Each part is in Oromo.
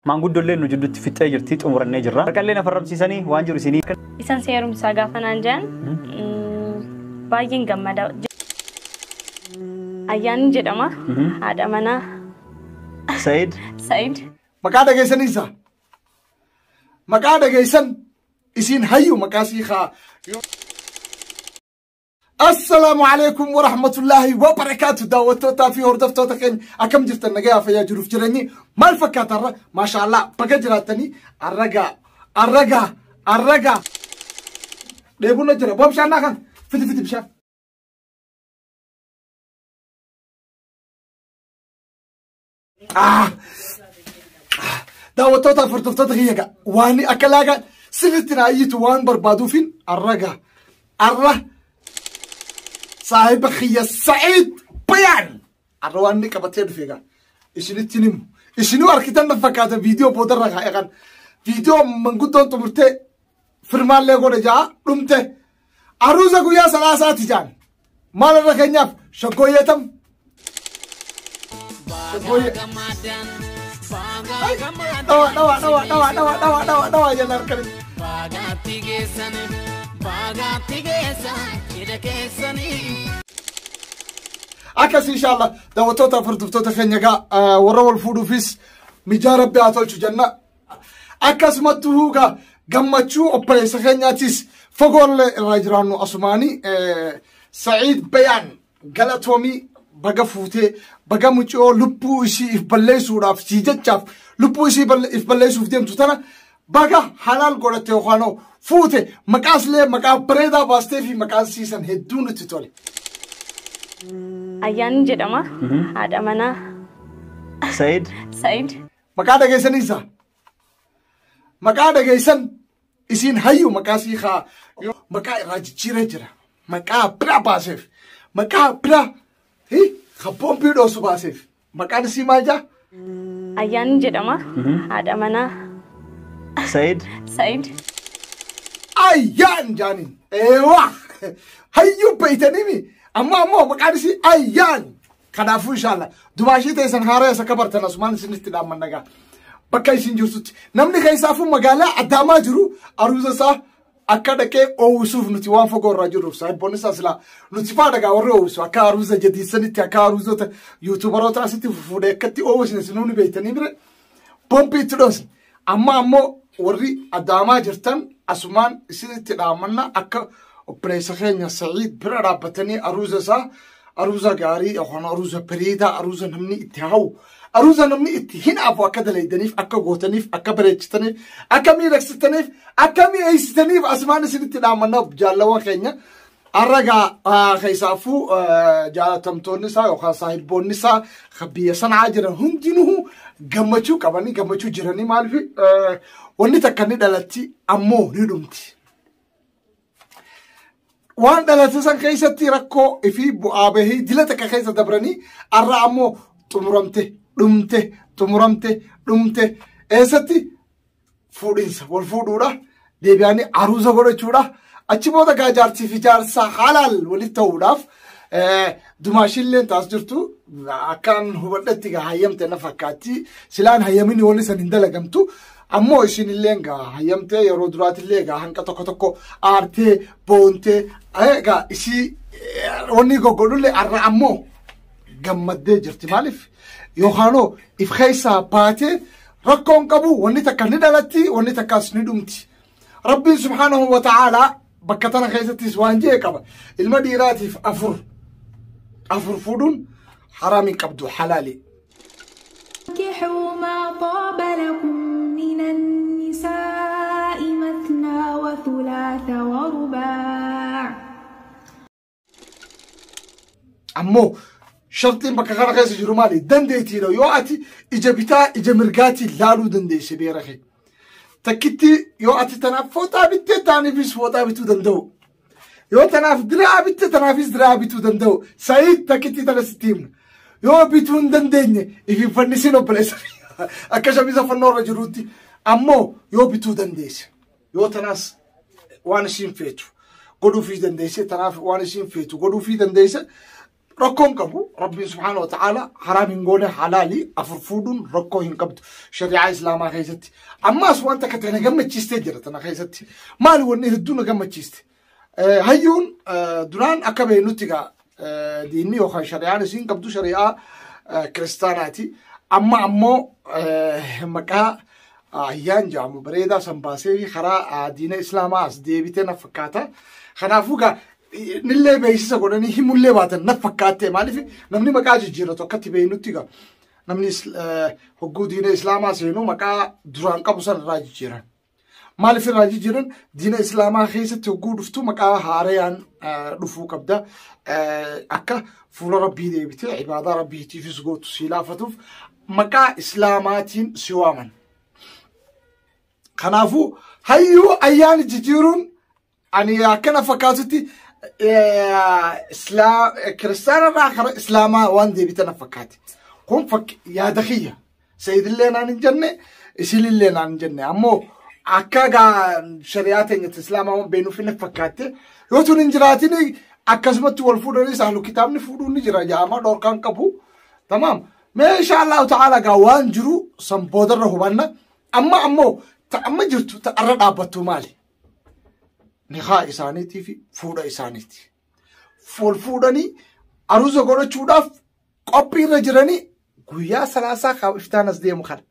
Maanguddollee nu jidduutti fixxee jirti xumurannee jirra. Harkallee na farramsiisanii waan jiru isinii. Isan seerumsaa gaafa naan jedhan baay'een gammada. Ayyaanni jedhama. Haadha manaa Said. Said. Maqaa dhageessanii isa. Maqaa dhageessan isiin hayyu maqaa sii haa. Assalaamu alaikum wa rahmatullahi wa barakaatu daawwattootaa fi hordoftoota keenya akkam jirtan nagayaa fayyaa jiruuf jireenyi maal fakkaata har'a maashaallah baga jiraattanii arragaa arragaa arragaa dheebuun na jira boo bishaan naa kan fiti fiti bishaan. Ah! Daawwattootaa fi hordoftoota kiyya egaa waan akka laagaa sirriitti naa iyyitu waan barbaaduufin arragaa arra saahiba kiyya Sa'iid Bayaan arra waan inni qabatee dhufe egaa isinitti himu isinuu arkitan na fakkaata viidiyoo boodarra kaa'e kan viidiyoo manguddoon xumurtee firmaallee godhe ja'a dhumte aruuza guyyaa salaasaati jaan maal irra keenyaaf shaggooyyeetam shaggooyyee dhawa dhawa dhawa dhawa dhawa dhawa dhawa dhawa jenna harkanitti. Baagaatti geessan, baagaatti geessan, cidha keessanii. Akkas inshallah daawwattoota fi hordoftoota keenya egaa warra wal fuudhuufis mijaa rabbi haa tolchu jenna. Akkasumattuu egaa gammachuu obboleessa keenyaatis fagoollee irraa jiraannu asumaanii Sa'iid Bayaan galatoomii baga fuutee baga mucoo lubbuu ishii if balleessuudhaaf sii jechaaf lubbuu ishii if balleessuuf deemtu tana baga halaal godhatte yookaan fuute maqaaslee maqaa bareedaa baastee fi maqaan siisan hedduu nutti tole. Ayyaanni jedhama. Haadha manaa Said. Said. Maqaa dhageessanii isa. Maqaa dhageessan isiin hayyu maqaa sii haa maqaa irraa jijjiiree jira. Maqaa biraa baaseef. Maqaa biraa ka boombii dhoosu baaseef. Maqaan isii maal jaa? Ayyaanni jedhama. Haadha manaa Said. Said. Ayyaan jaaniin. Eewwa! Hayyuu beeytaniimi. Amma ammoo maqaan isii Ayyaan. Kanaafuu inshaalla dubaashii teessan haaraa isa kabartan asumaan isinitti dhaamman nagaa. Bakka isin jirtutti namni keessaafuu magaalaa Adaamaa jiru aruuza isaa akka dhaqee oowwisuuf nuti waan fagoo irraa jirruuf saahiboonni isaa silaa nuti faa dhagaa warri oowwisu akka aruuza jadiisanitti akka aruuzota yuutuubaroota asitti fufuudhee akkatti oowwisne sinuu ni beeytanii bire boombii itti dhoosne. Amma ammoo warri Adaamaa jirtan asumaan isinitti dhaamanna akka obboleessa keenya Sa'iid bira dhaabbatanii aruuza isaa aruuza gaarii yookaan aruuza bareedaa aruuza namni itti hawu aruuza namni itti hinaafu akka dalaydaniif akka gootaniif akka bareechitaniif akka miidhagsitaniif akka mi'eessitaniif asumaan isinitti dhaamanna jaallawan keenya. Har'a keessaafuu jaalatamtoonni isaa yookaan saahiboonni isaa biyya sanaa jiran hundinuu gammachuu qabanii gammachuu jiranii maaliif wanni takka ni dhalatti ammoo ni dhumti. Waan dhalate san keessatti rakkoo fi bu'aa bahii dila takka keessa dabranii har'a ammoo xumuramte dhumte xumuramte dhumte eessatti fuudhinsa wal fuudhuudha deebi'anii aruuza godhachuudha achi booda gaa jaartii fi jaarsa halaal walitti ta'uudhaaf dumaashillee taas jirtu akkaan hubadhetti gaa hayyamte na fakkaatti silaan hayyamini wanni san hin dalagamtu ammoo isinillee gaa hayyamtee yeroo duraatillee gaa hanqa tokko tokko aartee boontee gaa isii wanni goggodhullee har'a ammoo gammaddee jirti maaliif yookaanoo if keessaa baatee rakkoon qabu wanni takka ni dhalatti wanni takkaas ni dhumti. Rabbiin subhaanahu wa ta'aalaa bakka tana keessattis waan jee qaba ilma dhiiraatiif afur afur fuudhuun haraam hin qabdu halaali. فانكحوا ما طاب لكم من النساء مثنى وثلاث ورباع. Ammoo shartiin bakka kana keessa jiru maali? Dandeettiidha. Yoo ati ija bitaa ija mirgaatiin laaluu dandeesse beera kee. Takkitti yoo ati tanaaf fooxaa bittee taaniifis fooxaa bituu danda'u. Yoo tanaaf diraa bitte tanaafis diraa bituu danda'u. Sa'iid takkitti tana sitti himna. Yoo bituu hin dandeenye if hin fannisin obboleessa. Akka shamisa fannoo irra jirutti. Ammoo yoo bituu dandeesse. Yoo tanaas waan ishiin feetu godhuufii dandeesse tanaaf waan ishiin feetu godhuufii dandeesse Rakkoon qabu Rabbiin subhaanahu wa ta'ala haraam hin goone halaalii afur fuudhuun rakkoo hin qabdu shari'aa islaamaa keessatti. Ammaas wanta akka ta'e na gammachiistee jira tana keessatti. Maali wanni hedduu na gammachiiste? Hayyuun duraan akka beeknutti egaa diinni yookaan shari'aan isiin qabdu shari'aa kiristaanaati. Amma ammoo maqaa ayyaan jedhamu bareedaa san baasee karaa diina islaamaa as deebitee na fakkaata. Kanaafuu egaa nillee beeksisa godhanii himullee baatan na fakkaatte maaliif namni maqaa jijjiirratu akkatti beeknutti egaa namni hogguu diina islaamaa seenuu maqaa duraan qabu san irraa jijjiiran. Maaliif irraa jijjiiran diina islaamaa keessatti hogguu dhuftu maqaa haarayaan dhufuu qabda. Akka fuula rabbii deebitee ibaadaa rabbiitiifis gootu si laafatuuf maqaa islaamaatiin si waaman. Kanaafuu hayyuu ayyaana jijjiiruun ani akkana fakkaatutti kiristaana irraa karaa islaamaa waan deebite na fakkaate. Kun yaada kiyya. Sayidillee naan hin jenne isinillee naan hin jenne ammoo akka gaa shari'aa teenyatti islaamaa waan beenuuf na fakkaatte yoo tun hin jiraatin akkasumatti wal fuudhanis ahlu kitaabni fuudhuun ni jira jedhama dhorkaan qabu. Tamaam. Mee insha Allahu ta'ala gaa waan jiru san boodarra hubanna. Amma ammoo ta amma jirtu ta arra dhaabbattu maali? Nikaa isaaniitii fi fuudha isaaniiti. Wal fuudhanii aruuza godhachuudhaaf qophii irra jiranii guyyaa salaasaa kaa iftaan as deemu kana.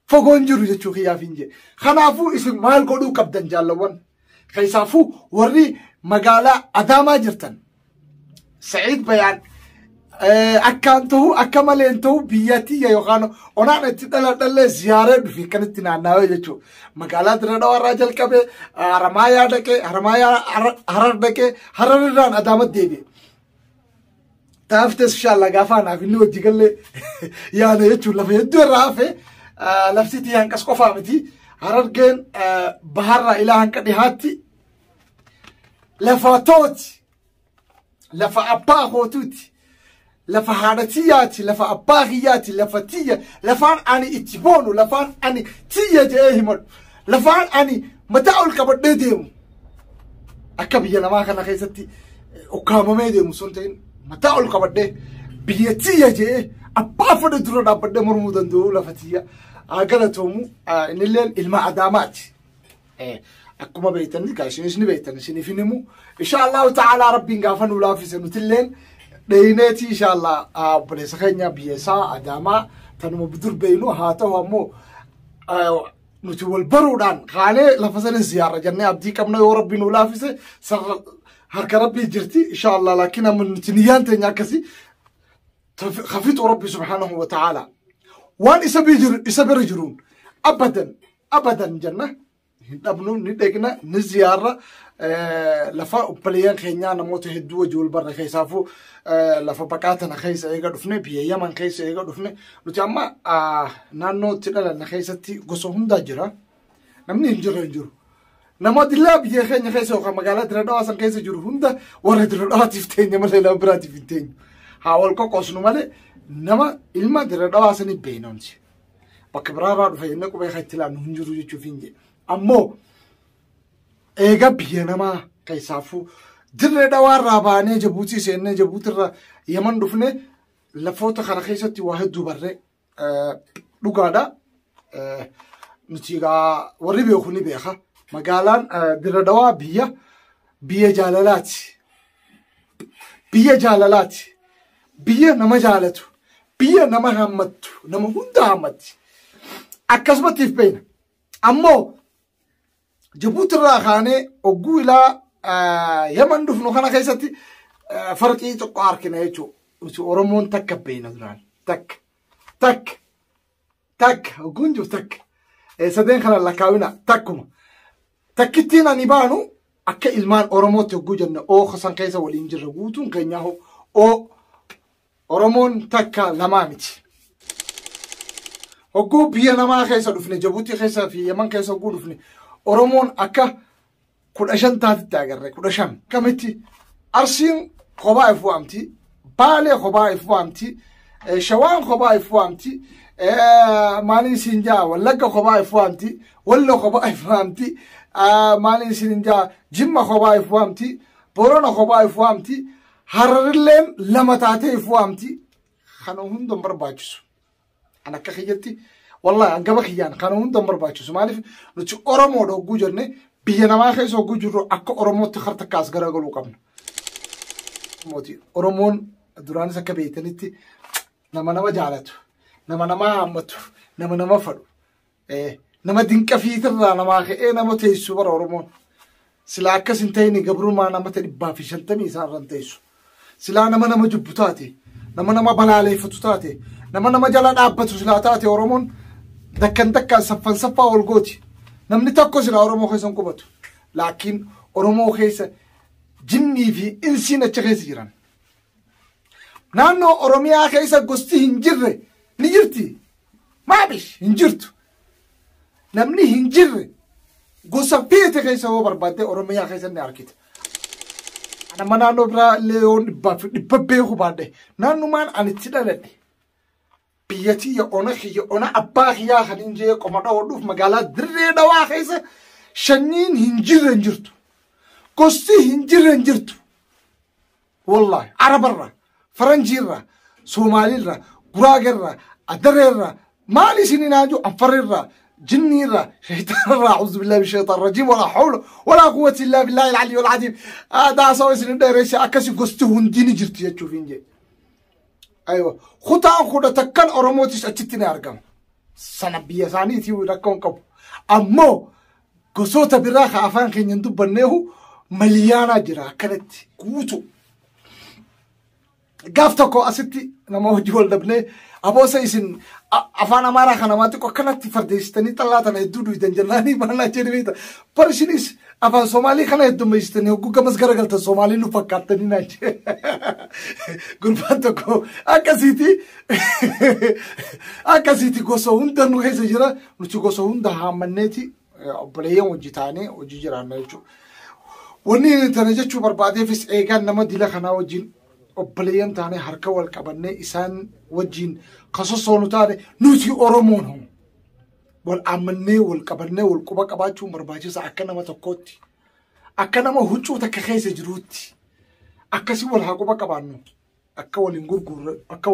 Fagoon jiru jechuu kiyyaaf hin jee. Kanaafuu isin maal godhuu qabdan jaallawwan? Keessaafuu warri magaalaa Adaamaa jirtan. Sa'iid Bayaan akkaan ta'u akka malee hin ta'u biyya tiyya yookaan onaan itti dhaladhallee ziyaaree dhufe kanatti naannawee jechuudha. Magaalaa Dirree Dhawaa irraa jalqabee Haramaayaa dhaqee Haramaayaa Harar dhaqee Harar irraan Adaamatti deebi'e. Taaftes inshallah gaafa anaaf inni hojii gallee yaana jechuun lafa hedduu irraa hafe lafti tiyya hanqas qofaa miti. Harargeen baharraa ilaa hanqa dhihaatti lafa tooti lafa abbaa kootuuti. Lafa haadha tiyyaati lafa abbaa kiyyaati lafa tiyya lafaan ani itti boonu lafaan ani tiyya jedhee himadhu lafaan ani mataa ol qabadhee deemu akka biyya namaa kana keessatti ukkaamamee deemu sun ta'in mataa ol qabadhee biyya tiyya jedhee abbaa fedhe dura dhaabbadhee mormuu danda'u lafa tiyya haa galatoomu innilleen ilma Adaamaati. Akkuma beektan isinis ni beektan isiniif hin himu. Insha Allahu ta'ala rabbiin gaafa nu laaffise nutilleen dheyneeti insha Allah obboleessa keenya biyya isaa Adaamaa tanuma dur beeynu haa ta'u ammoo nuti wal baruudhaan kaanee lafa sana ziyaarra jennee abdii qabna yoo rabbi nu laaffise harka rabbii jirti insha Allah laakiin amma nuti niyyaan teenya akkasii khafitu rabbi subhaanahu wa ta'ala waan isa bira jiruun abadan abadan jenna hin dhabnu ni dheqna ni ziyaarra lafa obboleeyyan keenyaa namoota hedduu wajji wal barre keessaafuu lafa baqaa tana keessa eega dhufne biyya Yaman keessa eega dhufne nuti amma naannoo itti dhalanne keessatti gosa hundaa jira namni hin jirre hin jiru. Namoota illee biyya keenya keessa yookaan magaalaa Dirree Dhawaa san keessa jiru hunda warra Dirree Dhawaatiif teenya malee nama biraatiif hin teenyu. Haa wal qoqqoosnu malee nama ilma Dirree Dhawaa sanii beeknamti. Bakka biraarraa dhufe jennee qubee kan itti laannu hin jiru jechuuf hin jedhe. Ammoo eega biyya namaa keessaafuu Dirree Dhawaarraa baanee Jabuutii seennee Jabuutirraa Yaman dhufne lafoota kana keessatti waa hedduu barree dhugaadha. Nuti egaa warri beeku ni beeka. Magaalaan Dirree Dhawaa biyya jaalalaati. Biyya jaalalaati. Biyya nama jaalatu. Biyya nama hammattu. Nama hunda hammatti. Akkasumatti if beekna. Ammoo Jabuutirraa kaanee ogguu ilaa Yaman dhufnu kana keessatti farqii tokko argina jechuudha. Nuti Oromoon takka beekna duraan. Takka. Takka. Takka. Ogguun jiru takka. Sadeen kana lakkaawina takkuma. Takkittiin ani baanu akka ilmaan Oromootti hogguu jenna oo san keessa waliin jirra guutuun keenyaa oo Oromoon takka lamaa miti. Hogguu biyya namaa keessa dhufne Jabuutii keessa fi Yaman keessa hogguu dhufne Oromoon akka 15 taatitti agarre 15. Kamitti Arsiin kophaa if waamti, Baalee kophaa if waamti, Shawaan kophaa if waamti, maaliin siin jaa Wallagga kophaa if waamti, Wallo kophaa if waamti, maaliin siin jaa Jimma kophaa if waamti, Borona kophaa if waamti, Hararilleen 2 taatee if waamti. Kana hunda hin barbaachisu. An akka kiyyatti wallahi an gaba kiyyaan kana hunda hin barbaachisu. Maaliif nuti Oromoodha hogguu jenne biyya namaa keessa hogguu jirru akka Oromootti harta kaas garagaluu qabna. Mootii Oromoon duraanis akka beektanitti nama nama jaalatu, nama nama haammatu, nama nama fadhu, nama dinqa fiitirraa namaa ka'ee nama teessu bara Oromoon. Silaa akkas hin ta'in gabrummaa nama 150 isaan irra hin teessu. Silaa nama nama jibbu taate, nama nama balaaleeffatu taate, nama nama jala dhaabbatu silaa taate Oromoon dakkan dakkaan saffan saffaa ol gooti. Namni tokko silaa Oromoo keessa hin qubatu. Laakiin Oromoo keessa jinnii fi insiin achi keessa jiran. Naannoo Oromiyaa keessa gosti hin jirre ni jirti. Maabish hin jirtu. Namni hin jirre gosa feete keessa yoo barbaadde Oromiyaa keessa ni argita. Nama naannoo biraa illee yoo dhibba beeku baadhe naannumaan ani itti dhaladhe. Biyya tiyya ona kiyya ona abbaa kiyyaa kan hin jee qoma dha'uudhuuf magaalaa Dirree Dhawaa keessa shanyiin hin jirre hin jirtu. Gosti hin jirre hin jirtu. Wallahi Arabarra, Faranjiirra, Soomaalirra, Guraagerra, Adareerra, maal isin hin haaju Anfarirra, jinniirra, shaytaanirra, a'uuzu billahi min shaytaan rajiim, walaa hawla walaa quwwata illaa billahi al-aliyyil aziim. Aadaa sawa isin hin dheeresse akkasi gosti hundi ni jirti jechuuf hin jee. Aywa, kutaan kudha takkan Oromootis achitti ni argama. Sana biyya isaaniitii rakkoo hin qabu. Ammoo gosoota biraa ka afaan keenya hin dubbanneehu maliyaanaa jira akkanatti guutu. Gaaf tokko asitti nama hojii wal dhabnee aboosa isin afaan Amaaraa kana maa xiqqoo akkanatti fardeessitanii xallaa tana hedduu duydan jennaanii maal naa jedhi beekta. Bar isinis afaan Somaalii kana heddummeessitanii hogguu gamas garagaltan Somaalii nu fakkaattanii naan jedhe. Gurbaan tokko akkasiiti gosa hunda nu keessa jira. Nuti gosa hunda haammanneeti obboleeyyan hojii taanee hojii jiraanna jechuudha. Wanni tana jechuu barbaadeefis eegaan nama dila kanaa wajjin obboleeyyan taanee harka wal qabannee isaan wajjin kasosoonu taane nuti Oromoon hoo wal ammannee wal qabannee wal quba qabaachuun barbaachisa akka nama tokkootti akka nama huccuu takka keessa jiruutti akkasii wal haa quba qabaannu akka waliin gurgurre akka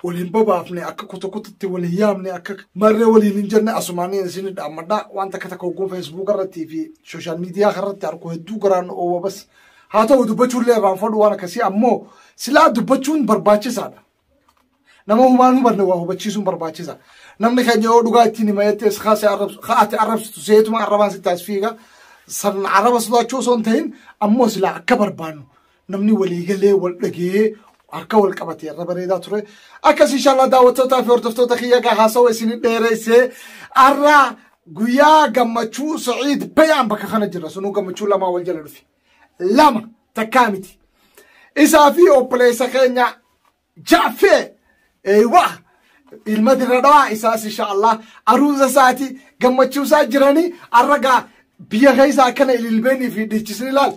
waliin babaafne akka kuta kutatti waliin yaamne akka marree waliin hin jenne asumaanii isin dhaammadhaa waan takka takka hogguu feesbuuk irratti fi sooshaal miidiyaa irratti argu hedduu garaan oowwa bas. Haa ta'u dubbachuullee irraan fadhu waan akkasii ammoo silaa dubbachuun barbaachisaadha. Nama humaan hubanne waa hubachiisuun barbaachisa. Namni keenya yoo dhugaa ittiin hima jettees haati arrabsitu seetuma arrabaan sitti as fiiga. San arraba sodaachuu osoo hin ta'in ammoo silaa akka barbaannu namni waliigalee wal dhagee harka wal qabatee irra bareedaa ture. Akkas inshallah daawwattootaa fi hordoftoota kiyya gaa haasawa isin dheeressee har'a guyyaa gammachuu Sa'iid Bayaan bakka kana jira. Sunuu gammachuu lamaa wal jala dhufe. 2 takkaa miti. Isaa fi obboleessa keenya Jaaffee eewwa ilma Dirree Dhawaa isaas inshallah aruuza isaati gammachuu isaa jiranii har'a gaa biyya keessa akkana ililbeenii fi dhiichisni ilaal.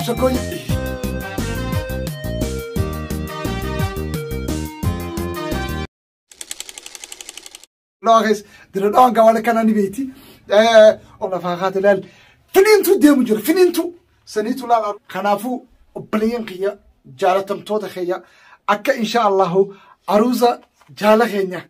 Shakkooyi. Dhawaa keessa Dirree Dhawaan gaa waan akkanaa ni beekti. Lafaa kaate ilaal. Finiintu deemu jira finiintu saniitu laal. Kanaafuu obboleeyyan kiyya jaalatamtoota kiyya akka insha Allahu aruuza jaala keenya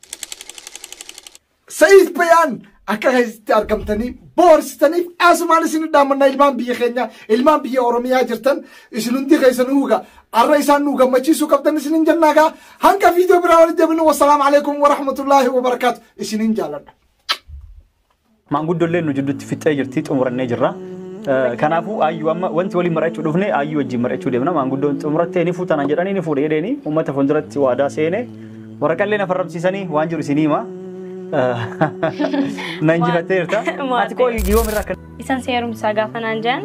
Sa'iid Bayaan akka keessatti argamtanii boorsitaniif asumaan isin dhaammannaa ilmaan biyya keenya ilmaan biyya Oromiyaa jirtan isin hundi keessan huuga arra isaan nu gammachiisuu qabdan isin hin jennaa gaa hanga viidiyoo biraa walitti deebinu wassalaamu alaikum warahmatullaahi wabarakaatu isin hin jaaladha. Maanguddoolleen nu jidduutti fixee jirti xumurannee jirra. Kanaafuu ayyuu amma wanti waliin mari'achuu dhufne ayyuu wajjin mari'achuu deemna. Maanguddoon xumurattee ni fuutanaan jedhanii ni fuudhe jedheeni uummata fuulduratti waadaa seene waraqallee na farramsiisanii waan jiru isinii hima. Na injifattee jirta. Ati koo yoom irraa akka Isaan seerumsaa gaafa naan jedhan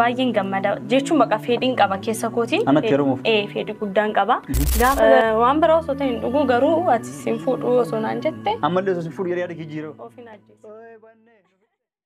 baay'een gammada jechuun baqa fedhiin qaba keessa kootiin. Anatti heerumuuf? Fedhii guddaan qaba. Gaafa waan biraa osoo ta'e hin dhugu garuu ati sin fuudhu osoo naan jette. Ammallee osoo sin fuudhu jedhee yaada kee jijjiiruu. Ofiin ajjeesa.